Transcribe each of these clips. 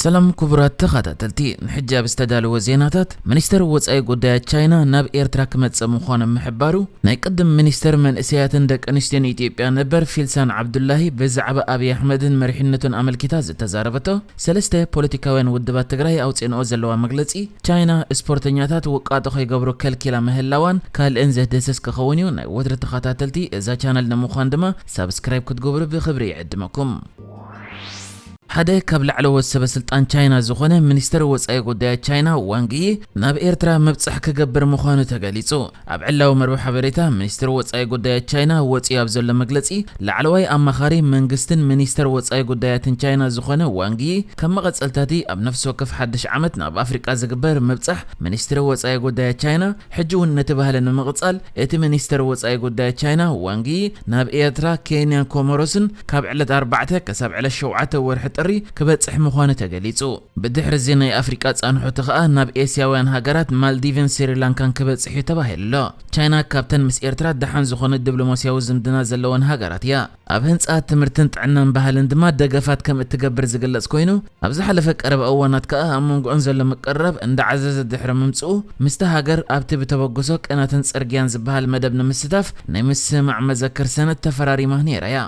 ሰላም ክቡራት ተኸታተልቲ፣ ንሕጂ ኣብ ዝተዳለወ ዜናታት፣ ሚኒስተር ወጻኢ ጉዳያት ቻይና ናብ ኤርትራ ክመጽእ ምዃኑ ምሕባሩ፣ ናይ ቅድም ሚኒስተር መንእሰያትን ደቂ ኣንስትዮን ኢትዮጵያ ነበር ፊልሳን ዓብዱላሂ ብዛዕባ ኣብይ ኣሕመድን መሪሕነቱን ኣመልኪታ ዝተዛረበቶ፣ ሰለስተ ፖለቲካውያን ውድባት ትግራይ ኣውፅእንኦ ዘለዋ መግለጺ፣ ቻይና ስፖርተኛታት ውቃጦ ከይገብሩ ከልኪላ ምህላዋን ካልእን ዘድህስስ ክኸውን እዩ። ናይ ወትሪ ተኸታተልቲ እዛ ቻነል ንምዃን ድማ ሳብስክራይብ ክትገብሩ ብኽብሪ ይዕድመኩም። ሓደ ካብ ላዕለዎት ሰበ ስልጣን ቻይና ዝኾነ ሚኒስትር ወጻኢ ጉዳያት ቻይና ዋንግ ዪ ናብ ኤርትራ ምብጻሕ ክገብር ምዃኑ ተገሊጹ። ኣብ ዕላዊ መርበብ ሓበሬታ ሚኒስትር ወጻኢ ጉዳያት ቻይና ወጺኡ ኣብ ዘሎ መግለጺ፣ ላዕለዋይ ኣማኻሪ መንግስትን ሚኒስትር ወጻኢ ጉዳያትን ቻይና ዝኾነ ዋንግ ዪ፣ ከም መቐጸልታቲ ኣብ ነፍሲ ወከፍ ሓድሽ ዓመት ናብ ኣፍሪቃ ዝግበር ምብጻሕ ሚኒስትር ወጻኢ ጉዳያት ቻይና፣ ሕጂ እውን ነቲ ባህሊ ንምቕጻል እቲ ሚኒስትር ወጻኢ ጉዳያት ቻይና ዋንግ ዪ ናብ ኤርትራ፣ ኬንያን ኮሞሮስን ካብ ዕለት ኣርባዕተ ክሳብ ዕለት ሸውዓተ ወርሒ ጥሪ ክበጽሕ ምዃኑ ተገሊጹ። ብድሕሪ እዚ ናይ ኣፍሪቃ ጻንሖቲ ከኣ ናብ ኤስያውያን ሃገራት ማልዲቭን ስሪላንካን ክበጽሕ እዩ ተባሂሉ ኣሎ። ቻይና ካብተን ምስ ኤርትራ ደሓን ዝኾነ ዲፕሎማስያዊ ዝምድና ዘለወን ሃገራት እያ። ኣብ ህንጻት ትምህርትን ጥዕናን ባህልን ድማ ደገፋት ከም እትገብር ዝግለጽ ኮይኑ፣ ኣብ ዝሓለፈ ቀረባ እዋናት ከኣ ኣብ መንጎኦን ዘሎ ምቅርራብ እንዳዓዘዘ ድሕሪ ምምጽኡ፣ ምስቲ ሃገር ኣብቲ ብተበግሶ ቅናትን ጽርግያን ዝበሃል መደብ ንምስታፍ ናይ ምስማዕ መዘክር ሰነድ ተፈራሪማ ነይራ እያ።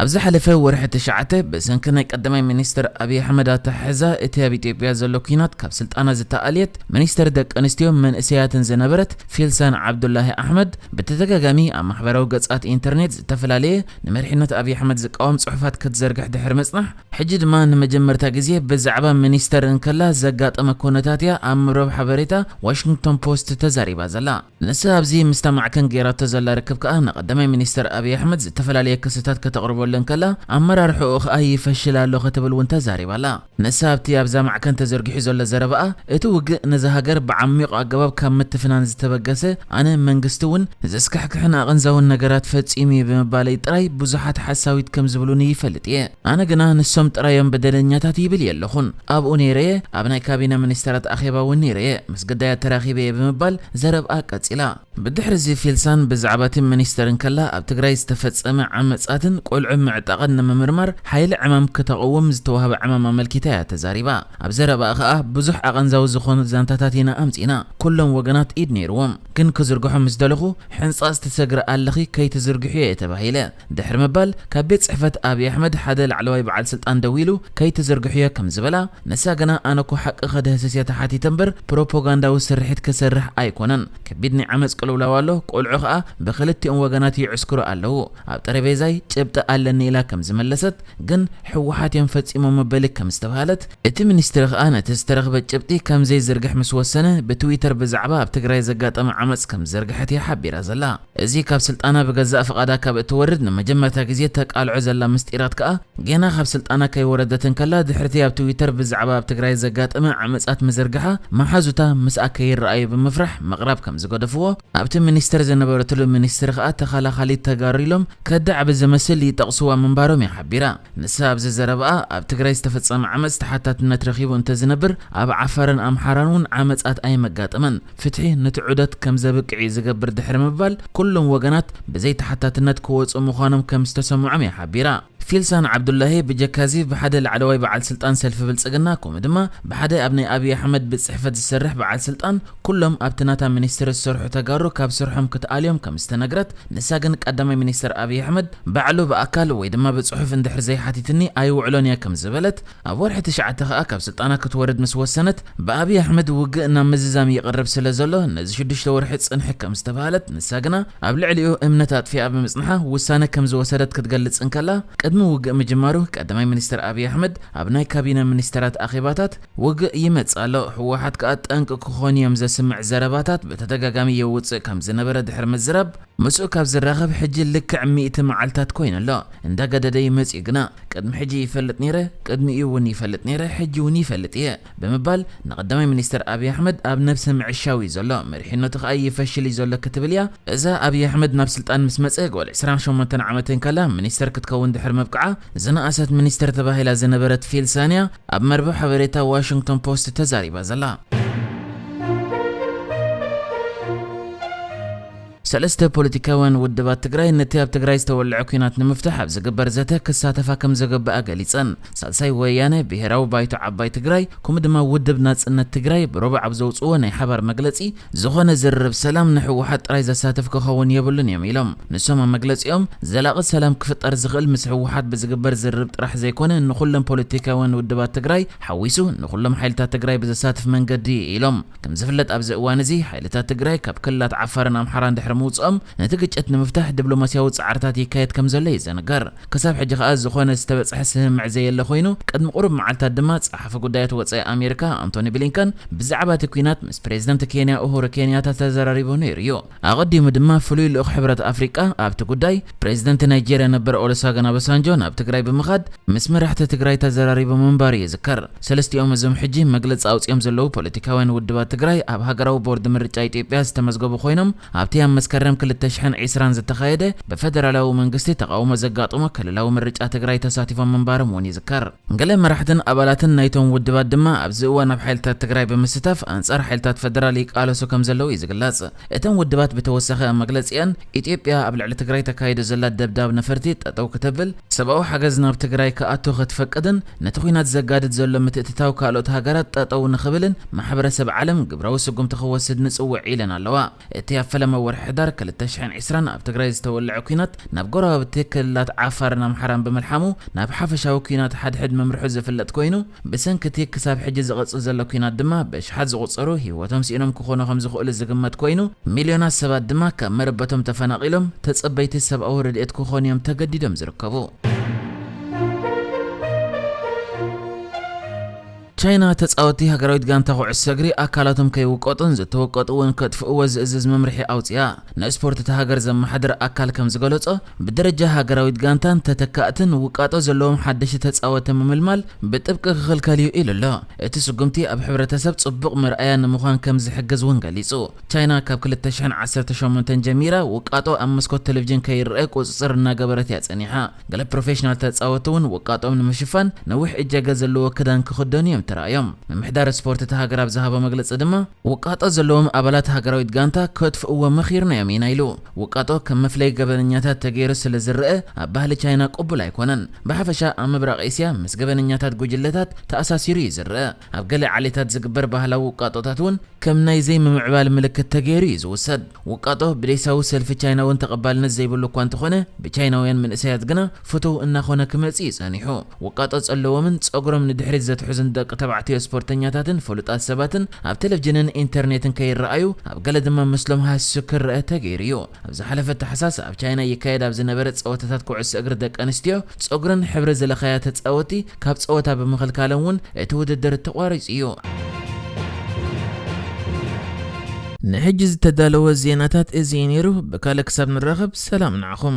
ኣብ ዝሓለፈ ወርሒ ትሽዓተ፣ ብሰንኪ ናይ ቀዳማይ ሚኒስትር ኣብይ ኣሕመድ ኣተሓሕዛ፣ እቲ ኣብ ኢትዮጵያ ዘሎ ኲናት ካብ ስልጣና ዝተኣልየት ሚኒስትር ደቂ ኣንስትዮን መንእሰያትን ዝነበረት ፊልሳን ዓብዱላሂ ኣሕመድ፣ ብተደጋጋሚ ኣብ ማሕበራዊ ገጻት ኢንተርኔት ዝተፈላለየ ንመሪሕነት ኣብይ ኣሕመድ ዝቃወም ጽሑፋት ክትዘርግሕ ድሕሪ ምጽናሕ፣ ሕጂ ድማ ንመጀመርታ ግዜ ብዛዕባ ሚኒስተር እንከላ ዘጋጠመ ኩነታት እያ ኣብ መርበብ ሓበሬታ ዋሽንግቶን ፖስት ተዛሪባ ዘላ። ንሳ ኣብዚ ምስታ ማዕከን ገይራቶ ዘላ ርክብ ከኣ፣ ንቀዳማይ ሚኒስተር ኣብይ ኣሕመድ ዝተፈላለየ ክስታት ከተቕርበሉ እንከላ፣ ኣመራርሕኡ ከኣ ይፈሽል ኣሎ ክትብል እውን ተዛሪባ ኣላ። ንሳ ኣብቲ ኣብዛ ማዕከን ተዘርጊሑ ዘሎ ዘረባኣ፣ እቲ ውግእ ነዛ ሃገር ብዓሚቕ ኣገባብ ካብ ምትፍናን ዝተበገሰ፣ ኣነ መንግስቲ እውን ዘስካሕክሕን ኣቐንዛውን ነገራት ፈጺሙ እዩ ብምባለይ ጥራይ ብዙሓት ሓሳዊት ከም ዝብሉኒ ይፈልጥ እየ። ኣነ ግና ንሶም ጥራይ እዮም በደለኛታት ይብል የለኹን። ኣብኡ ነይረ እየ፣ ኣብ ናይ ካቢነ ሚኒስተራት ኣኼባ እውን ነይረ እየ፣ ምስ ግዳያት ተራኺበ እየ ብምባል ዘረብኣ ቀጺላ። ብድሕሪ እዚ ፊልሳን ብዛዕባ እቲ ሚኒስተር እንከላ፣ ኣብ ትግራይ ዝተፈጸመ ዓመጻትን ቆልዑ ምዕጣቕን ንምምርማር ሓይሊ ዕማም ክተቕውም ዝተዋህበ ዕማም ኣመልኪታ እያ ተዛሪባ። ኣብ ዘረባኣ ከኣ ብዙሕ ኣቐንዛዊ ዝኾኑ ዛንታታት ኢና ኣምጺእና። ኩሎም ወገናት ኢድ ነይርዎም፣ ግን ክዝርግሖ ምስ ደለኹ፣ ሕንጻጽ ትሰግሪ ኣለኺ ከይትዝርግሕዮ እየ ተባሂለ። ድሕሪ ምባል፣ ካብ ቤት ጽሕፈት ኣብይ ኣሕመድ ሓደ ላዕለዋይ በዓል ስልጣን ደዊሉ ከይትዝርግሕዮ ከም ዝበላ፣ ንሳ ግና ኣነ እኮ ሓቂ ከድህስስ እየ ተሓቲተ እምበር ፕሮፓጋንዳዊ ስርሒት ክሰርሕ ኣይኮነን። ከቢድ ናይ ዓመጽ ቅልውላው ኣሎ፣ ቆልዑ ከኣ ብክልቲኦም ወገናት ይዕስክሩ ኣለዉ። ኣብ ጠረቤዛይ ጭብጢ ኣለኒ ኢላ ከም ዝመለሰት፣ ግን ህወሓት እዮም ፈጺሞሞ በሊ ከም ዝተባህለት፣ እቲ ሚኒስትሪ ከኣ ነቲ ዝተረኽበ ጭብጢ ከም ዘይዝርግሕ ምስ ወሰነ፣ ብትዊተር ብዛዕባ ኣብ ትግራይ ዘጋጠመ ዓመጽ ከም ዝዘርግሐት እያ ሓቢራ ዘላ። እዚ ካብ ስልጣና ብገዛእ ፍቓዳ ካብ እትወርድ ንመጀመርታ ግዜ ተቃልዖ ዘላ ምስጢራት ከኣ፣ ጌና ካብ ስልጣና ከይወረደት እንከላ፣ ድሕሪቲ ኣብ ትዊተር ብዛዕባ ኣብ ትግራይ ዘጋጠመ ዓመጻት ምዝርግሓ፣ መሓዙታ ምስኣ ከይረኣዩ ብምፍራሕ ምቕራብ ከም ዝገደፍዎ፣ ኣብቲ ሚኒስተር ዝነበረትሉ ሚኒስትሪ ከኣ ተኸላኻሊት ተጋሩ ኢሎም ከዳዕ ብዝመስል ይጠቕስዋ ምንባሮም እያ ሓቢራ። ንሳ ኣብዚ ዘረባኣ፣ ኣብ ትግራይ ዝተፈጸመ ዓመጽ ተሓታትነት ረኺቡ እንተዝነብር፣ ኣብ ዓፋርን ኣምሓራን እውን ዓመጻት ኣይመጋጠመን። ፍትሒ ነቲ ዑደት ከም ዘብቅዕ እዩ ዝገብር ድሕሪ ምባል፣ ኩሎም ወገናት ብዘይ ተሓታትነት ክወጹ ምዃኖም ከም ዝተሰምዖም እያ ሓቢራ። ፊልሳን ዓብዱላሂ ብጀካዚ ብሓደ ላዕለዋይ በዓል ስልጣን ሰልፊ ብልጽግና፣ ከምኡ ድማ ብሓደ ኣብ ናይ ኣብይ ኣሕመድ ቤት ጽሕፈት ዝሰርሕ በዓል ስልጣን፣ ኩሎም ኣብቲ ናታ ሚኒስትሪ ዝሰርሑ ተጋሩ ካብ ስርሖም ክትኣልዮም ከም ዝተነግረት፣ ንሳ ግን ቀዳማይ ሚኒስትር ኣብይ ኣሕመድ ባዕሉ ብኣካል ወይ ድማ ብጽሑፍ እንድሕር ዘይሓቲትኒ ኣይውዕሎን እየ ከም ዝበለት፣ ኣብ ወርሒ ትሽዓተ ከኣ ካብ ስልጣና ክትወርድ ምስ ወሰነት፣ ብኣብይ ኣሕመድ ውግእ ናብ ምዝዛም ይቐርብ ስለ ዘሎ፣ ነዚ ሽዱሽተ ወርሒ ጽንሒ ከም ዝተባህለት፣ ንሳ ግና ኣብ ልዕሊኡ እምነት ኣጥፊኣ ብምጽንሓ ውሳነ ከም ዝወሰደት ክትገልጽ እንከላ፣ ቅድሚ ውግእ ምጅማሩ ቀዳማይ ሚኒስትር ኣብይ ኣሕመድ ኣብ ናይ ካቢነ ሚኒስተራት ኣኼባታት ውግእ ይመጽእ ኣሎ፣ ህወሓት ከኣ ጠንቂ ክኾኑ እዮም ዘስምዕ ዘረባታት ብተደጋጋሚ የውጽእ ከም ዝነበረ ድሕሪ ምዝራብ፣ ምስኡ ካብ ዝራኸብ ሕጂ ልክዕ ሚእቲ መዓልታት ኮይኑ ኣሎ። እንዳገደደ ይመጽእ እዩ ግና፣ ቅድሚ ሕጂ ይፈልጥ ነይረ፣ ቅድሚኡ እውን ይፈልጥ ነይረ፣ ሕጂ እውን ይፈልጥ እየ ብምባል ንቀዳማይ ሚኒስትር ኣብይ ኣሕመድ ኣብ ነብሰ ምዕሻው እዩ ዘሎ፣ መሪሕነቱ ከኣ ይፈሽል እዩ ዘሎ ክትብል እያ። እዛ ኣብይ ኣሕመድ ናብ ስልጣን ምስ መጸ ጓል ዕስራን ሸሞንተን ዓመት እንከላ ሚኒስተር ክትከውን ድሕሪ ምብቅዓ ዝነኣሰት ሚኒስተር ተባሂላ ዝነበረት ፊልሳን እያ ኣብ መርበብ ሓበሬታ ዋሽንግቶን ፖስት ተዛሪባ ዘላ። ሰለስተ ፖለቲካውያን ውድባት ትግራይ ነቲ ኣብ ትግራይ ዝተወልዐ ኲናት ንምፍታሕ ኣብ ዝግበር ዘተ ክሳተፋ ከም ዘገብኣ ገሊጸን። ሳልሳይ ወያነ፣ ብሄራዊ ባይቶ ዓባይ ትግራይ፣ ከምኡ ድማ ውድብ ናጽነት ትግራይ ብረቡዕ ኣብ ዘውፅዎ ናይ ሓባር መግለጺ፣ ዝኾነ ዝርርብ ሰላም ንህወሓት ጥራይ ዘሳትፍ ክኸውን የብሉን እዮም ኢሎም። ንሶም ኣብ መግለጺኦም፣ ዘላቒ ሰላም ክፍጠር ዝኽእል ምስ ህወሓት ብዝግበር ዝርርብ ጥራሕ ዘይኮነ፣ ንኹሎም ፖለቲካውያን ውድባት ትግራይ ሓዊሱ ንኹሎም ሓይልታት ትግራይ ብዘሳትፍ መንገዲ ኢሎም። ከም ዝፍለጥ፣ ኣብዚ እዋን እዚ ሓይልታት ትግራይ ካብ ክልላት ዓፋርን ኣምሓራን ድሕሪ ምውፅኦም፣ ነቲ ግጭት ንምፍታሕ ዲፕሎማስያዊ ጻዕርታት ይካየድ ከም ዘሎ እዩ ዝንገር። ክሳብ ሕጂ ከኣ ዝኾነ ዝተበጽሐ ስምምዕ ዘየለ ኮይኑ፣ ቅድሚ ቁሩብ መዓልታት ድማ ጸሓፊ ጉዳያት ወጻኢ ኣሜሪካ ኣንቶኒ ብሊንከን ብዛዕባ እቲ ኲናት ምስ ፕሬዝደንት ኬንያ ኡሁሩ ኬንያታ ተዘራሪቡ ነይሩ እዩ። ኣቐዲሙ ድማ ፍሉይ ልኡኽ ሕብረት ኣፍሪቃ ኣብቲ ጉዳይ፣ ፕሬዝደንት ናይጄርያ ነበር ኦሉሰገን ኦባሳንጆ ናብ ትግራይ ብምኻድ ምስ መራሕቲ ትግራይ ተዘራሪቡ ምንባሩ ይዝከር። ሰለስቲኦም እዞም ሕጂ መግለጺ ኣውጺኦም ዘለዉ ፖለቲካውያን ውድባት ትግራይ ኣብ ሃገራዊ ቦርድ ምርጫ ኢትዮጵያ ዝተመዝገቡ ኮይኖም፣ ኣብቲ ኣብ መስከረም ክልተ ሽሕን ዕስራን ዝተኻየደ ብፈደራላዊ መንግስቲ ተቓውሞ ዘጋጠሞ ክልላዊ ምርጫ ትግራይ ተሳቲፎም ምንባሮም እውን ይዝከር። ገለ መራሕትን ኣባላትን ናይቶም ውድባት ድማ ኣብዚ እዋን ኣብ ሓይልታት ትግራይ ብምስታፍ ኣንጻር ሓይልታት ፈደራል ይቃለሱ ከም ዘለዉ እዩ ዝግለጽ። እተን ውድባት ብተወሳኺ ኣብ መግለጺአን፣ ኢትዮጵያ ኣብ ልዕሊ ትግራይ ተካይዶ ዘላ ደብዳብ ነፈርቲ ጠጠው ክተብል፣ ሰብኣዊ ሓገዝ ናብ ትግራይ ክኣቱ ክትፈቅድን ነቲ ኲናት ዘጋድድ ዘሎ ምትእትታው ካልኦት ሃገራት ጠጠው ንኽብልን ማሕበረሰብ ዓለም ግብራዊ ስጉምቲ ክወስድ ንጽውዕ ኢለን ኣለዋ። እቲ ኣብ ፈለማ ወርሒ ሕዳር ክልተ ሽሕን ዕስራን ኣብ ትግራይ ዝተወልዐ ኲናት ናብ ጎረባብቲ ክልላት ዓፋርን ኣምሓራን ብምልሓሙ ናብ ሓፈሻዊ ኲናት ሓድሕድ ምምርሑ ዝፍለጥ ኮይኑ፣ ብሰንኪ እቲ ክሳብ ሕጂ ዝቐጽል ዘሎ ኲናት ድማ ብኣሽሓት ዝቑጸሩ ህይወቶም ስኢኖም ክኾኑ ከም ዝኽእሉ ዝግመት ኮይኑ፣ ሚልዮናት ሰባት ድማ ካብ መረበቶም ተፈናቒሎም ተጸበይቲ ሰብኣዊ ረድኤት ክኾኑ እዮም ተገዲዶም ዝርከቡ። ቻይና፣ ተጻወትቲ ሃገራዊት ጋንታ ኩዕሶ እግሪ ኣካላቶም ከይውቀጡን ዝተወቀጡ እውን ከጥፍእዎ ዝእዝዝ መምርሒ ኣውጺኣ። ንስፖርት እታ ሃገር ዘመሓድር ኣካል ከም ዝገለጾ፣ ብደረጃ ሃገራዊት ጋንታን ተተካእትን ውቃጦ ዘለዎም ሓደሽቲ ተጻወትቲ ምምልማል ብጥብቂ ክኽልከል እዩ ኢሉ ኣሎ። እቲ ስጉምቲ ኣብ ሕብረተሰብ ጽቡቕ መርኣያ ንምዃን ከም ዝሕግዝ እውን ገሊጹ። ቻይና ካብ ክልተ ሽሕን ዓሰርተ ሸሞንተን ጀሚራ ውቃጦ ኣብ መስኮት ቴሌቪዥን ከይረአ ቁጽጽር እናገበረት እያ ጸኒሓ። ገለ ፕሮፌሽናል ተጻወትቲ እውን ውቃጦም ንምሽፋን ነዊሕ እጀገ ዘለዎ ክዳን ክኽደኑ እዮም ተራእዮም። ምምሕዳር ስፖርት እታ ሃገር ኣብ ዝሃቦ መግለጺ ድማ፣ ውቃጦ ዘለዎም ኣባላት ሃገራዊት ጋንታ ከጥፍእዎ መኺርና እዮም ኢና ኢሉ። ውቃጦ ከም መፍለይ ገበነኛታት ተገይሩ ስለ ዝረአ፣ ኣብ ባህሊ ቻይና ቅቡል ኣይኮነን። ብሓፈሻ ኣብ ምብራቕ ኤስያ ምስ ገበነኛታት ጉጅለታት ተኣሳሲሩ እዩ ዝረአ። ኣብ ገለ ዓሌታት ዝግበር ባህላዊ ውቃጦታት እውን ከም ናይ ዘይምምዕባል ምልክት ተገይሩ እዩ ዝውሰድ። ውቃጦ ብዴሳዊ ሰልፊ ቻይና እውን ተቐባልነት ዘይብሉ እኳ እንተኾነ፣ ብቻይናውያን መንእሰያት ግና ፍቱው እናኾነ ክመጽእ እዩ ጸኒሑ። ውቃጦ ዘለዎምን ጸጉሮም ንድሕሪት ዘትሕዙን ደቂ ተባዕትዮ ስፖርተኛታትን ፍሉጣት ሰባትን ኣብ ቴሌቪዥንን ኢንተርኔትን ከይረኣዩ፣ ኣብ ገለ ድማ ምስሎም ሃስዩ ክረአ ተገይሩ እዩ። ኣብ ዝሓለፈ ታሕሳስ ኣብ ቻይና ይካየድ ኣብ ዝነበረ ጸወታታት ኩዕሶ እግሪ ደቂ ኣንስትዮ፣ ጸጉረን ሕብሪ ዝለኸያ ተጻወቲ ካብ ጸወታ ብምኽልካለን እውን እቲ ውድድር ተቋሪጹ እዩ። ንሕጂ ዝተዳለወ ዜናታት እዚ እዩ ነይሩ። ብካልእ ክሳብ ንራኸብ፣ ሰላም ንዓኹም።